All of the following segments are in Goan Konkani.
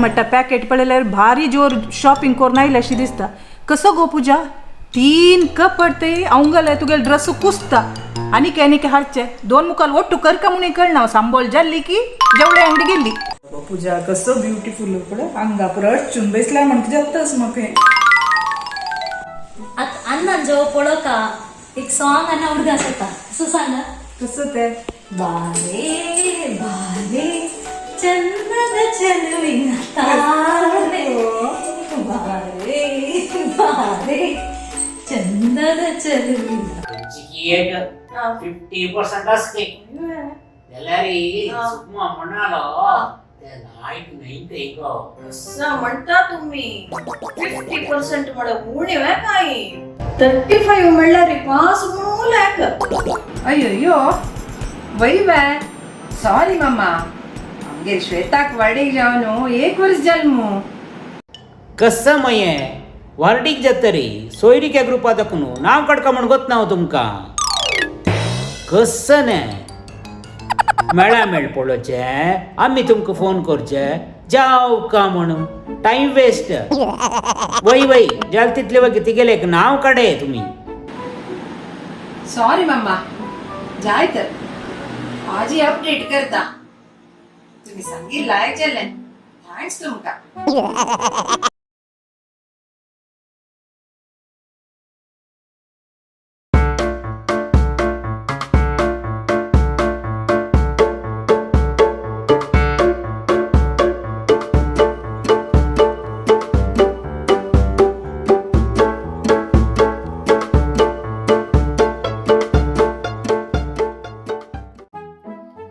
म्हणटा पॅकेट पळयल्यार भारी जोर शॉपिंग करून आयले अशी दिसता. कसो गो पूजा, 3 कपड ते अवंगले तुगेले ड्रेस कुसता आनी आनी हाडचे 2 मुखाल ಒಟ್ಟು ಕರ್ಕ ಮುನಿ कळना सांबोल जाल्ली की जेवळे अंगडी गेल्ली. पूजा कसं ब्युटिफुल पळय आंगा पुरो अडचून बसला म्हणटा जाताच म्हाका. आता अण्णा जेव्हा पळोवका एक सॉंग आणि उडगास येता असं सांगा. कसं ते बारे बारे चंदन चलविना तारे, बारे बारे चंदन चलविना. तुमची एक 50% असते जाल्यार सुकमा म्हणालो ते लायट नाही ते गो. असं म्हणता तुम्ही 50% म्हळ्यार उणें काय 35 म्हणल्यार पास ಲ್ಯಾಕ್. ಅಯ್ಯಯ್ಯೋ वय सॉरी मम्मा, आमगेर श्वेताक वाडीक जावन एक वर्स जाल मू. कसं मये वार्डीक जातरी सोयरीक या ग्रुपा दाखवून नाव काडका म्हण गोत ना तुमकां कसं ने मेळा मेळ पळोवचे आमी तुमकां फोन करचे जाव का म्हणून टायम वेस्ट. वय वय जाल तितले वगी तिगेले एक नाव काडे तुमी. सॉरी मम्मा, जाय तर आजी अपडेट करता. तुम्ही सांगितलं लायक जालें, thanks तुमकां.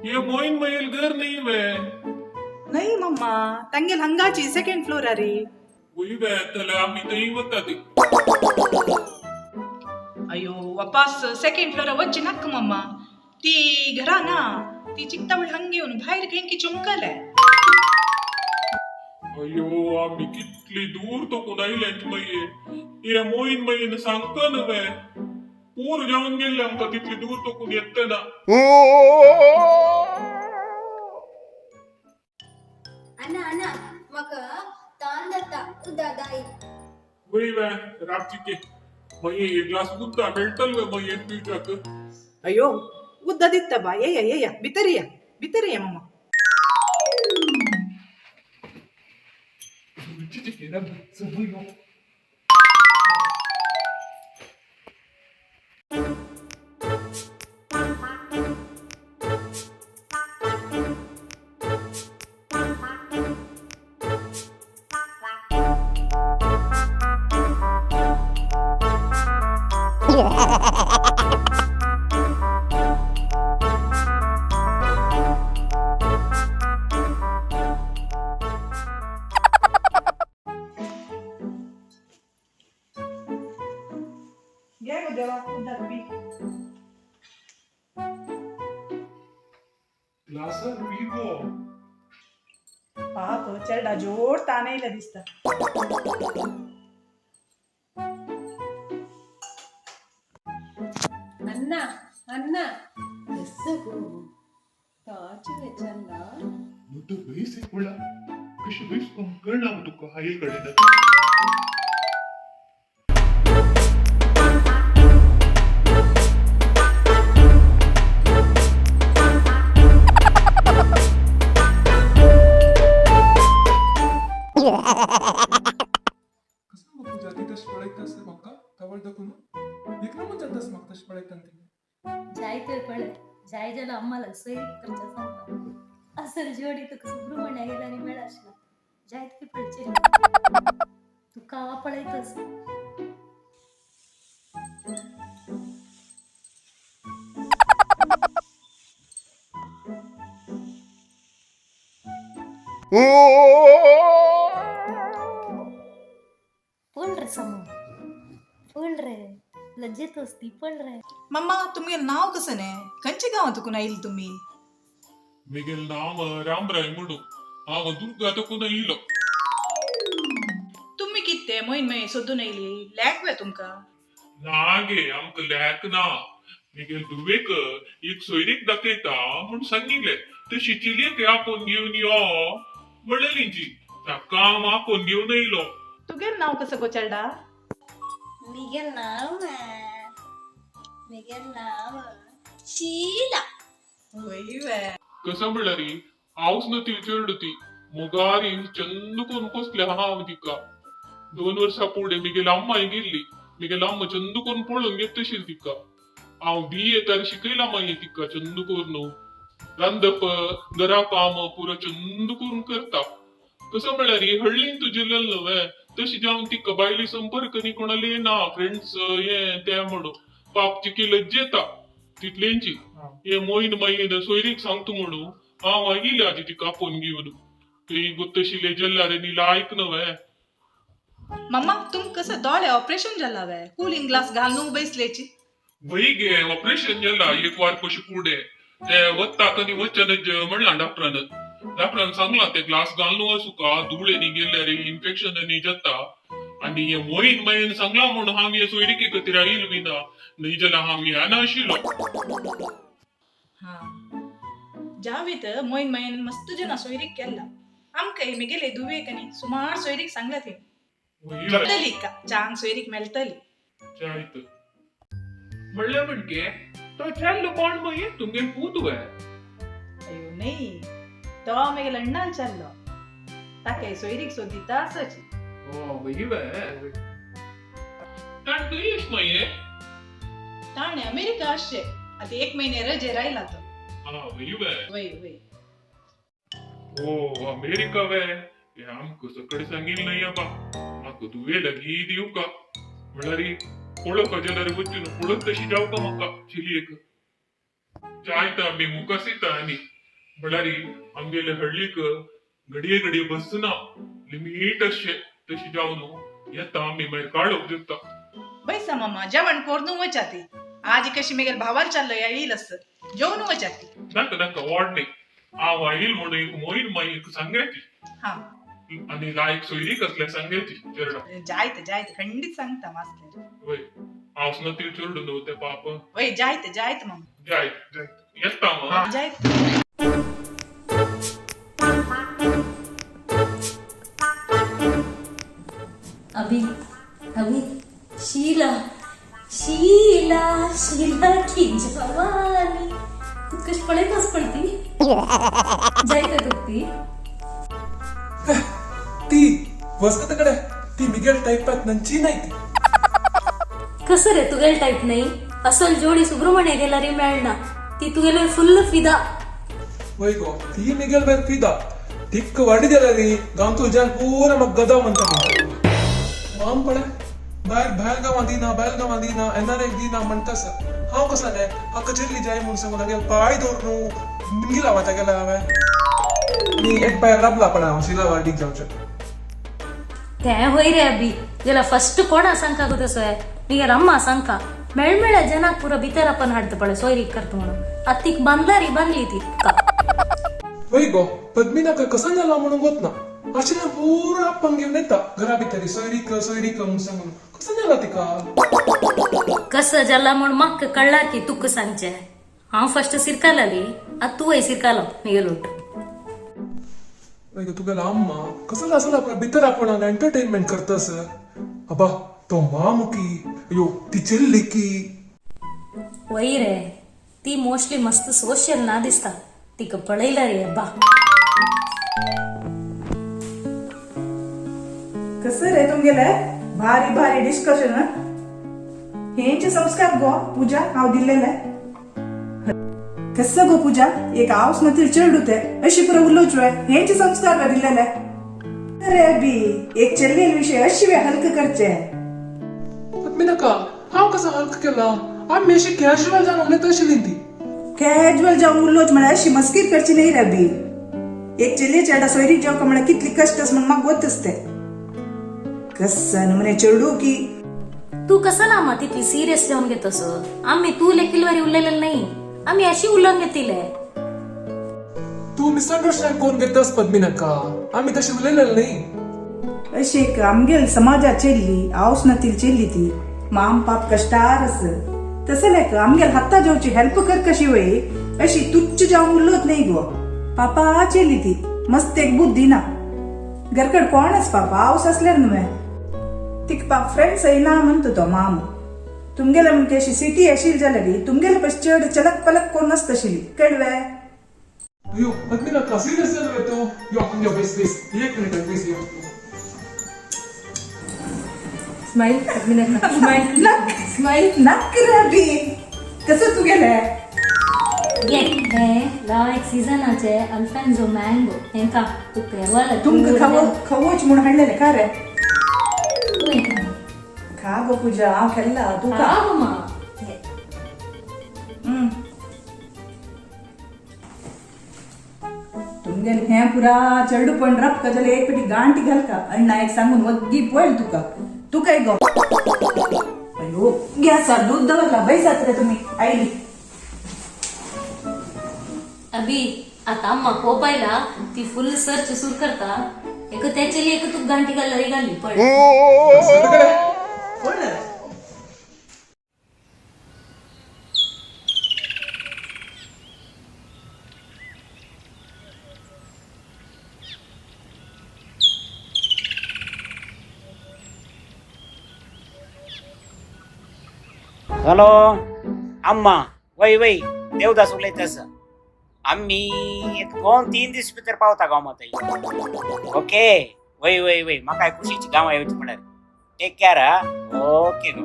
ये मोइन मयल घर नहीं वे. नाही मम्मा, तांगेल हंगाची सेकंड फ्लोर अरे. वही वे तले आम्ही तही वता. अयो वापास सेकंड फ्लोर वच्ची नाक मम्मा, ती घरा ना ती चिकतावळ हंग येऊन भायर खेंकी चुमकले. अयो आम्ही कितली दूर तो कुणाही मये ये मोइन मयेन सांगता ना वे पूर जाऊन गेले आमकां तितली दूर तो कोण येत ना. ಅಣ್ಣ ಅಣ್ಣ ಮಗ ತಾಂದತ್ತ ಉದ್ದಾದಾಯಿ. वही वे रातची मये एक ग्लास उद्दा मेळटल वे मये पिवच्याक. ಅಯ್ಯೋ ಉದ್ದದಿತ್ತ ಬಾ, ಏಯ ಏಯ ಬಿತ್ತರಿಯ ಬಿತ್ತರಿಯ ಮಮ್ಮ. घे गो देवा उद्दाक पी. ग्लासान पी गो. पाप चेडा जोड तान येयला दिसता. अण्णा अण्णा कसं गो ताचे चल्ला. नुतो बेस म्हणला कशी बेस कळना तुका हाईल कडेन. कसं मग पूजा ती तशी पळयता आसता म्हाका तवळ दाखोवन एक नमून जाता म्हाका तशें पळयता ती. जाय तर पळय जाय जाल्यार अम्माला सोयरीक करच्या सांगता असल जोडी तुका सुब्रमण्या गेला आनी मेळ आशिल्ला जाय थंय पळचे तुका पळयतच. पळ रे समू, पळ रे, लज्जेत असती, पळ रे. मम्मा तुमगेल नाव कसं ने, खंयच्या गांवात तुकून आयली तुम्ही? मिगेल नाव रामराय म्हणू हांव दुर्गा तकून येयलो. तुम्ही कित्ते मोइन मये सोदून आयली लॅक वे तुमका? ना गे आमकां लॅक ना, मिगेल धुवेक एक सोयरीक दाखयता म्हूण सांगिल्लें तशी चेडयेक आपोवन घेवन यो म्हणलेली जी. ताका हांव आपोवन घेवन येयलो. तुगेल नाव कसं गो चेडा? मिगेल नाव, मिगेल नाव शीला. वय वे. कसं म्हणल्यार हांवच न्हू ती चेडूं, ती मोगारी चंद करून पोसल्या हांव तिका. 2 वर्सां फुडें मिगेली अम्माय गेल्ली. मिगेली अम्मा चंद करून पळोवन घेत तशी तिका. हांव बी ए तर शिकयला मागीर तिका चंद करून. रांदप, घरा काम पुरो चंद करून करता. कसं म्हणल्यार हळ्ळीन तुजें न्हय तशी जावन तिका बायले संपर्क न्ही कोणाले ना, फ्रेंड्स हे ते म्हणून पाप तिकी लज्जेता तितलेंची. हे मोहीन मागीर सोयरीक सांगता म्हणून हांव आयिल्ले आजी तिका आपोवन घेवन. ती तशी जल्ल्यार न्ही लायक न्हय. मम्मा, तुम कसं दोळे ऑपरेशन जाला वे? कुलिंग ग्लास घालून बैसलेची. वय गे, ऑपरेशन जाला एक वार कशी फुडें. ते वता कनी वचन म्हणला डॉक्टरान. डॉक्टरान सांगला ते ग्लास घालून वचूका, धुळे न्ही गेल्यार इन्फेक्शन न्ही जाता. आनी हे मोहीन मागीर सांगला म्हणून हांव हे सोयरीके खातीर आयल बी ना, न्ही जाल्यार हांव येना आशिल्लो. हा, जावीत मोहीन मायन मस्त जना सोयरीक केला. आमकां मिगेले दुवे कनी सुमार सोयरीक सांगला ती. मेळटली का चांग सोयरीक मेळटली. जायत म्हणल्या म्हणजे तो चेल्लो कोण मागीर? तुमगेल पूत वे? अयो न्ही, तो मेगेल अण्णाल चाललो. ताका सोयरीक सोदिता आसाची. वय वे. ताण खंय येश मागीर? ताणे अमेरिका आसचे. आतां 1 महिने रजेर आयला तो. आ वय वे. वय वय. ओ अमेरिका वे. हे आमकां सगळें सांगिल्लें न्हय आबा. म्हाका तुवें लागीं दिवका म्हणल्यार पळोवपा जाल्यार वचून पळोत तशी जावका म्हाका चिलयेक. जायता आमी मुखार येता. आनी म्हणल्यार आमगेले हळ्ळीक घडये घडये बस ना, लिमीट अशें. तशी जावन येता आमी मागीर काळोख जाता. बैसा मामा, जेवण करून वचा ती. आज कशी मेगेल भावाल चाललो येईल असं, जेवण वचा ती. नाका नाका, वॉड न्ही. हांव आयल म्हणून एक मोहीन माई सांगायची. हा. आनी लायक सोयरी कसल्या सांगायची चेरडा. जायत जायत, खंडीत सांगता मास्तर. वय, हांव ना ती चेडूं न्हू तें पाप. वय, जायत जायत मामा. जायत जायत, येता मग. जायत. अभी अभी शीला शीला शीला की जवानी. तू कशी पळयतच पडती जायत तुका ती. ती वसत कडे ती मिगेल टाईपात नंची नाही ती. कसं रे तुगेल टाईप नाही? असल जोडी सुब्रमण्य गेला रे मेळना. ती तुगेले फुल्ल फिदा. वय गो, ती मिगेल बाय फिदा. तिक्क वाडी दिला री गांवतो जाल पूरा मग गदा म्हणता. माम पळे बाहेर भायर गांवां दिना, भायर गांवां दिना, एन आर I दिना म्हणतास. हांव कसं जालें हा कचेरी जाय म्हणून सांगू लागेल पाय दवरून निमगी लावता गेला हांवें. नी एक पाय राबला पण हांव शिला वाडीक जावचें. ते होय रे अभि, गेला फस्ट कोणा सांगका गो तसो? मिगेल अम्मा सांगका मेळमेळ जनाक पुरो भितर आपण हाडता पळय सोयरीक करता म्हणून. आत तीक बांदला री, बांदली ती तुका. वय गो, पद्मिनाक कसं जाला म्हणून गोत ना. आशिल्लें पुरा आपण घेवन येता घरा भितरी सोयरीक सोयरीक म्हणून सांगून. कसं जाला तिका? कसं जाला म्हण म्हाका कळ्ळा की तुका सांगचें. हांव फस्ट सिरकालाली, आत तूं वय सिरकालो मिगेल उठ. वय गो, तुगेलो अम्मा कसं आसला भितर आपण एंटरटेनमेंट करतस. अबा तो मामुकी अयो ती चेल्ली की. वय रे, ती मोस्टली मस्त सोशल ना दिसता. तिका पळयला रे अब्बा. कसं रे तुमगेले भारी भारी डिस्कशन. हेंचे संस्कार गो पूजा हांव दिल्लेले. कसं गो पूजा, एक हांवच नतील चेडू ते अशी पुरो उलोवच वे? हेंचे संस्कार वे दिल्लेले? अरे अभी एक चेल्लेल विषय अशी वे हलक करचे? पद्मिनका, हांव कसं हल्क केला? आमी अशी कॅज्युअल जावन उलयता आशिल्ली ती. कॅज्युअल जावन उलोवच म्हळ्यार अशी मस्कीर करची नाही रे अभी. एक चेल्ले चेडा सोयरीक जावका म्हळ्यार कितली कष्ट आस म्हण म्हाका गोत आसते. कसं नमुने चेडू की. तू कसं ना मा तितली सिरियस जावन घेतस? आम्ही तू लेकीलवारी उलयलेलं नाही, आम्ही अशी उलोवन घेतिले. तू मिसअंडरस्टँड कोण घेतस पद्मिनका, आमी तशी उलयलेलं नाही. अशी एक आमगेल समाजात चेल्ली, हांवच नतील चेल्ली ती. माम पाप कष्टार आस तसं लायक आमगेल हाता जेवची हेल्प कर कशी वय, अशी तुच्छ जावन उरलोच नाही गो. पापा चेल्ली ती, मस्त एक बुद्धी ना. घरकड कोणच पापा हांव आसल्यार न्हय तिका पाप फ्रेंड्स येना म्हणटा तो मामू. तुमगेले म्हणजे अशी सिटी आशिल्ली जाल्यार तुमगेले पशी चड चलक पलक कोण नासताशिल्ली कळवे. अयो पद्मिनाका, सिरियस जालो तो. यो यो, बेस बेस, एक मिनिट बेस यो. स्माईल पद्मिनाका, स्माईल. नक स्माईल. नक रबी, कसं तू गेले? घे हे लाव एक सीजनाचे अल्फान्झो मँगो, हेंका तुका केवाला. तुमकां खावो खावोच म्हूण हाडलेले का रे? खा गो पूजा, हांव खेल्ला, तूं खा. खा मा. तुमगेले हें पुरा चेडू पण रपका जाल्यार एक पेटी गांठी घालका. अण्णा एक सांगून वग्गी पळयल तुका. तुकाय गो. अयो, गॅसार दूध दवरला, बैसात रे तुमी आयली. अभि, आता अम्मा कोप आयला, ती फुल सर्च सुरू करता. एक त्याचेली एक तू गांठी घालरी घाली पड. हॅलो अम्मा, वय वय, देवदास उलयता. आम्ही एक 2-3 दीस भितर पावता गांवांत. ओके, वय वय वय, म्हाका खुशीची गांवा येवची पडत. टेक केअर हा. Okay go.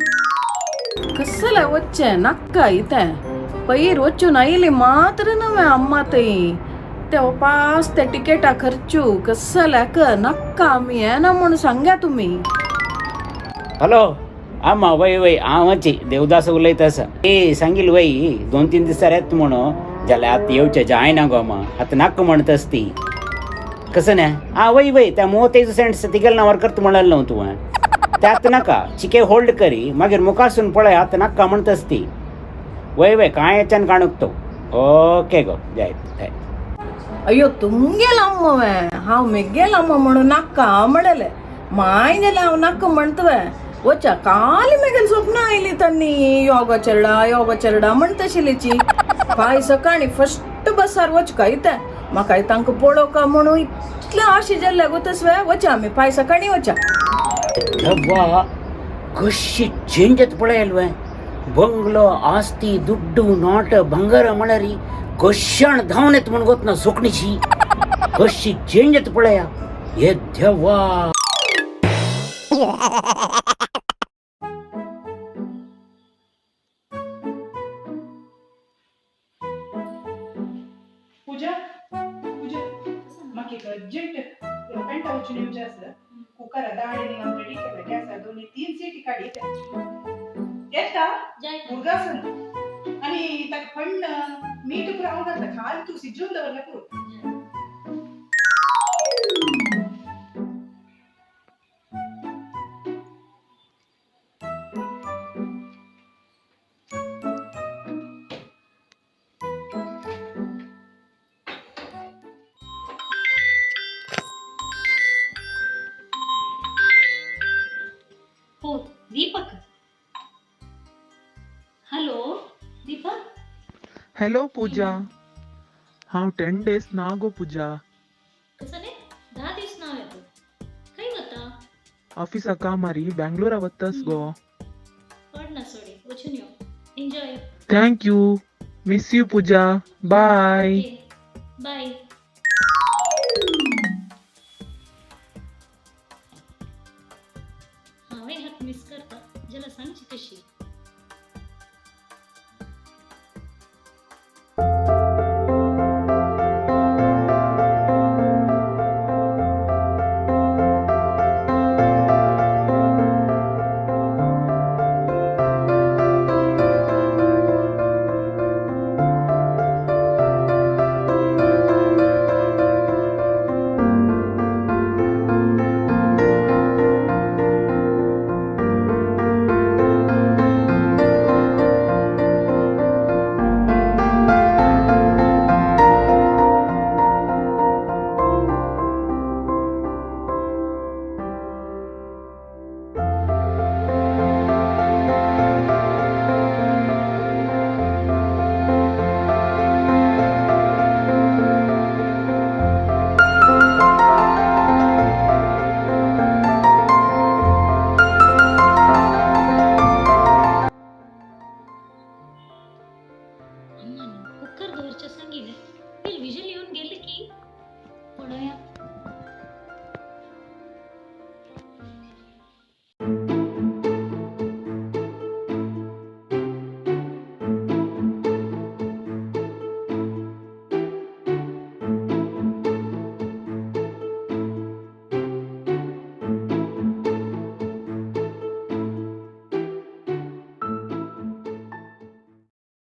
कसले वच्चे नक्का इते पयर वचून आयली मात्र नव्हे अम्मा थंय ते पास ते टिकेटा खर्चू कसल्याक नक्का आमी येना म्हणून सांग्या तुमी. हॅलो आम्मा, वय वय, हांव देवदास उलयता. ए सांगील वय, 2-3 दिसार येत म्हणून जाल्यार आतां येवचें जायना गो अम्मा, आतां नाका म्हणटास ती. कसं ना हा, वय वय, त्या मोतेज सेंट्स तिगेल नांवार करता म्हणलें न्हू तुवें, ते आतां नाका, चिके होल्ड करी, मागीर मुखारसून पळय, आतां नाका म्हणटास ती. वय वय, कांय हेच्यान काणूक तो. ओके गो, जायत जायत. अय्यो, तुमगेल अम्मवे हांव मेगेल अम्मा म्हणून नाका म्हणलें माय जाल्यार हांव नाका म्हणतवे. वचा काली मेगेल स्वप्न आयली तन्नी योगा चेरडा योगा चेरडा म्हणटाशिल्लीची. फाय सकाळी फस्ट बसार वच काय ते म्हाका तांकां पळोवका म्हणून इतलें आशे जाल्ले गो तसवे. वचा आमी फाय सकाळी वचा. ಯವ್ವಾ, ಕಶಿ ಚೇಂಜ್ ಅತ್ ಪಳ ಅಲ್ವೇ. ಬಂಗ್ಲೋ, ಆಸ್ತಿ, ದುಡ್ಡು, ನಾಟ, ಬಂಗಾರ ಮಳರಿ ಕಶ್ಯಾಣ ಧಾವನ್ ಎತ್ ಮಣ್ ಗೊತ್ತ ನಾ ಸೊಕ್ಣಿಸಿ ಕಶಿ ಚೇಂಜ್ ಅತ್ ಪಳಯ ಎದ್ದವ್ವಾ. पूजा, पूजा, म्हाका एक अर्जंट पेंटा वचून येवचें आसा. कुकरा दाळ आनी हांव रेडी केला, गॅसार 2-3 सिटी काडी येता. जायत. मुरगासन आनी ताका फण्ण मीठ पुरो हांव घातला, खाली तूं शिजोवन दवरल्या पुरो. हो, दीपक. हॅलो दीपक. हॅलो पूजा, हांव 10 डेज ना गो पूजा. कसं रे, 10 दीस नाव येतो, खंय वता? ऑफिसा कामारी बँगलोरा वत्तास गो. पड ना सोडी, वचून यो, enjoy. Thank you, miss you Pooja, bye. Bye. हांवें हाका मिस करता जाल्यार सांगची कशी.